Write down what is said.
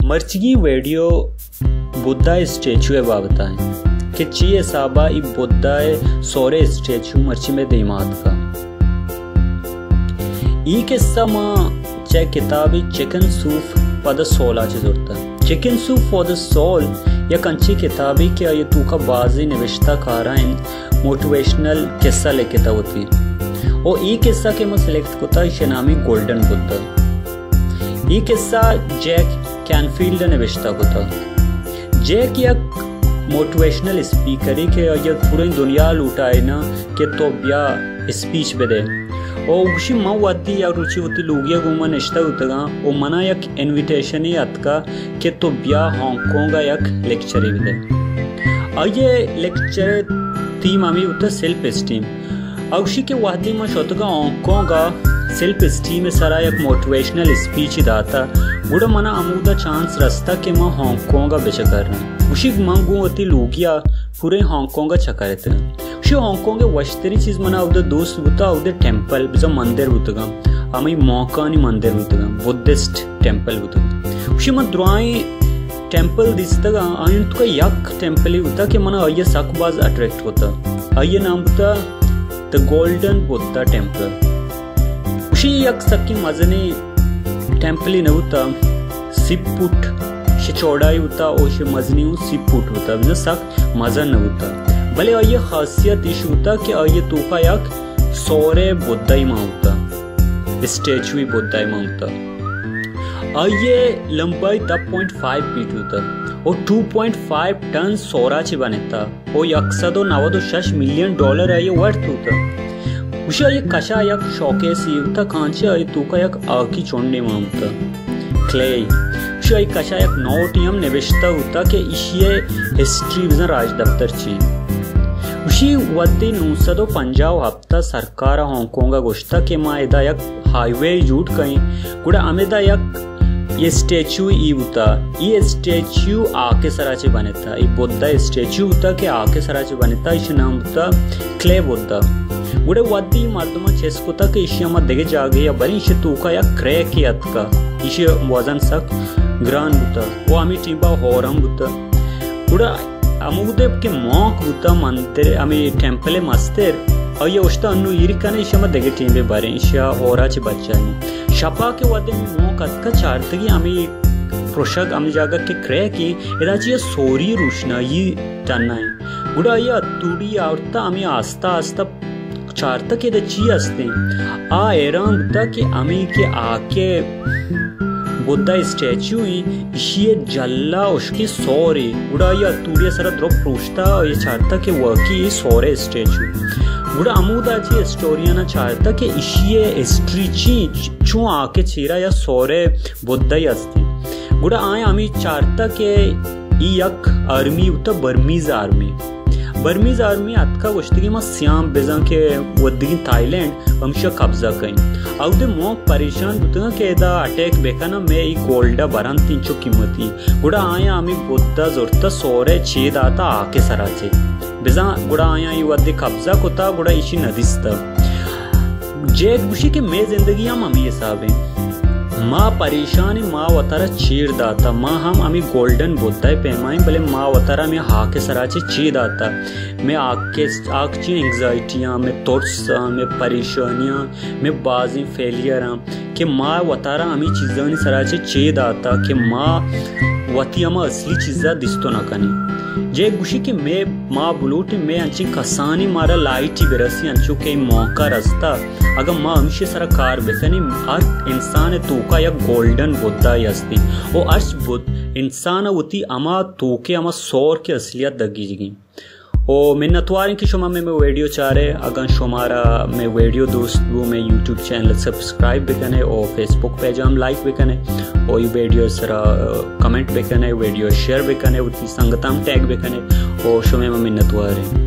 مرچیگی ویڈیو بدھا ءِ اسٹیچو ءِ بابت ءَ اِنت کہ چی حساب ءَ اے بدھا ءِ سوریں اسٹیچو مرچی مئے دیما اتکا۔ اے قصہ ما چہ کتابے chicken soup for the soul ءَ چہ زرتا۔ Chicken soup for the soul یک انچیں کتابے کہ آئی ءِ توکا بازیں نبشتہ کاراں موٹیویشنل قصہ لکھتا وتی۔ او اے قصہ کہ ما سلیکٹ کتا، ایشی نامی گولڈن بدھا۔ اے قصہ جیک کینفیلڈ ءَ نبشتہ کتا۔ جیک یک موٹیویشنل اسپیکرے کہ آئی ءَ پوریں دنیا لوٹائینا کہ تو بیا اسپیچ بدے۔ او گوشی، من وتی یک روچے وتی لوگی ءَ گوں من نشتہ بوتگاں او منا یک انویٹیشنے اتکا کہ تو بیا ہانگ کانگ ءَ یک لیکچرے بدے۔ آئی ءِ لیکچر ءِ تھیم ہمے بوتا سیلف اسٹیم۔ آ گوشی کہ وہدے من شتگاں ہانگ کانگ ءَ سیلف اسٹیم ءِ سرا یک موٹیویشنل اسپیچے داتا، گڑا منا ہمودا چانس رستا کہ من ہانگ کانگ ءَ بچکراں۔ گوشی من گوں وتی لوگی ءَ پوریں ہانگ کانگ ءَ چکر اتگاں۔ گوشی ہانگ کانگ ءِ وشتریں چیز منا اودا دوست بوتا، اودا ٹیمپل، بزاں مندر بوتگاں، ہمے مونکانی مندر بوتگاں، بدھسٹ ٹیمپل بوتگاں۔ گوشی من درائیں ٹیمپل دیستگاں، آیانی توکا یک ٹیمپلے بوتا کہ منا آئی ءَ سک باز اٹریکٹ کتا۔ آئی ءِ نام بوتا دا گولڈن بدھا ٹیمپل۔ گوشی یک سکیں مزنیں ٹیمپلے نہ بوتا، سی فٹ شے چوڑائی بوتا او شے مزنی اوں سی فٹ بوتا، بزاں سک مزن نہ بوتا۔ بلے آئی ءِ خاصیت ایش بوتا کہ آئی ءِ توکا یک سورے بدھائی مان بوتا، اسٹیچوی بدھائی مان بوتا۔ آئی ءِ لمبائی دہ پوائنٹ فائیو فیٹ بوتا او ٹو پوائنٹ فائیو ٹن سورا چہ بنتا۔ او یک سد و نود و شش ملین ڈالر آئی ءِ ورتھ بوتا۔ گوشی آئی ءِ کشا یک شوکیسے بوتا، کانچے آئی ءِ توکا یک ہاکی چنڈے مان بوتا، کلے۔ گوشی آئی ءِ کشا یک نوٹے ہم نبشتہ بوتا کہ ایشی ءِ ہسٹری بزاں راجدپتر چی۔ گوشی وھدے نو سد و پنجاہ و ہپت ءَ سرکار ءَ ہانگ کانگ ءَ گوشتا کہ ما ادا یک ہائی وے جوڑ کئیں، گڑا ہمیدا یک اے اسٹیچو ای بوتا، اے اسٹیچو ہاک ءِ سرا چہ بنتا، اے بدھا اسٹیچو بوتا کہ ہاک ءِ سرا چہ بنتا، ایشی نام بوتا کلے بدھا۔ گڑا وھدے مردماں چست کتا کہ ایشی ءَ ما دگہ جاگہے ءَ بریں، ایشی ءِ توکا یک کریکے اتکا، ایشی ءِ وزن سک گران بوتا و ہمے ٹیمبا ہور ہم بوتا۔ گڑا ہمودے کہ مونک بوتا مندر، ہمے ٹیمپل ءِ مستر، آئی ءَ گوشتا انوں ایر کن، ایشی ءَ ما دگہ ٹیمبے بریں، ایشی ءَ ہورا چہ بچائیں۔ شپا کہ وھدے ہمے مونک اتکا چارتگی ہمے پرشگ، ہمے جاگہ کہ کریکے، ادا چیا سوری روشنائی ٹنا ایں۔ گڑا آئی ءَ ہتوڑی آورتا ہمے آستہ آستہ چارتا کہ ادا چی ہستیں۔ آ حیران بوتا کہ ہمے کہ ہاک ءِ بدھا اسٹیچو ایں، ایشی ءِ جھلا ہشکیں سورے۔ گڑا آئی ءَ ہتوڑی ءِ سرا درو پروشتا، آئی ءَ چارتا کہ واقعی اے سورے اسٹیچو۔ گڑا ہمودا چہ ہسٹوریان ءَ چارتا کہ ایشی ءِ ہسٹری چی، چ-، چون ہاک ءِ چیرا یا سورے بدھائی ہستیں۔ گڑا آیاں ہمے چارتا کہ اے یک آرمی بوتا، برمیز آرمی۔ برمیز آرمی اتکا گوشتگی ما سیام بزاں کہ وھدگیں تھائی لینڈ ہمشی ءَ قبضہ کئیں۔ اودے مونک پریشان بوتگاں کہ ادا اٹیک بکناں، مئے اے گولڈ ءَ برنت انچو قیمتی۔ گڑا آیاں ہمے بدھا زرتا، سورے چے داتا ہاک ءِ سرا چہ۔ بزاں گڑا آیاں اے وھدے قبضہ کتا، گڑا ایشی ندیستا۔ جیک گوشی کہ مئے زندگی ہم ہمے حساب ایں۔ ما پریشان ایں، ما وتارا چیر داتا، ما ہم ہمے گولڈن بدھا ءِ پیما ایں، بلے ما وتارا ہمے ہاک ءِ سرا چہ چے داتا۔ مئے ہاک ءِ، ہاک چہ انگزائٹیاں، مئے ترساں، مئے پریشانیاں، مئے بازیں فیلیئراں کہ ما وتارا ہمے چیزانی سرا چہ چے داتا کہ ما وتی ہما اصلی چیزا دیستو نہ کنیں۔ جیک گوشی کہ مئے، ما بلوٹیں مئے انچیں کسانیں مارا لائٹے برسی انچو کہ اے مونکا رستا، اگاں ما ہمشی ءِ سرا کار بکنیں، ہر انسان ءِ توکا یک گولڈن بدھائی ہستیں و ہرچ بد-، انسان ءَ وتی ہما توکے ہما سور کہ اصلیت دگیجگیں۔ او منتواریں کہ شما مئے، مئے ویڈیو چارے۔ اگاں شمارا مئے ویڈیو دوست بو، مئے یوٹیوب چینل سبسکرائب بکنے او فیس بک پیج ہم لائک بکنے او اے ویڈیو سرا، آ، کمنٹ بکنے، ویڈیو شیئر بکنے، وتی سنگتاں ہم ٹیگ بکنے او شمئے ما منتواریں۔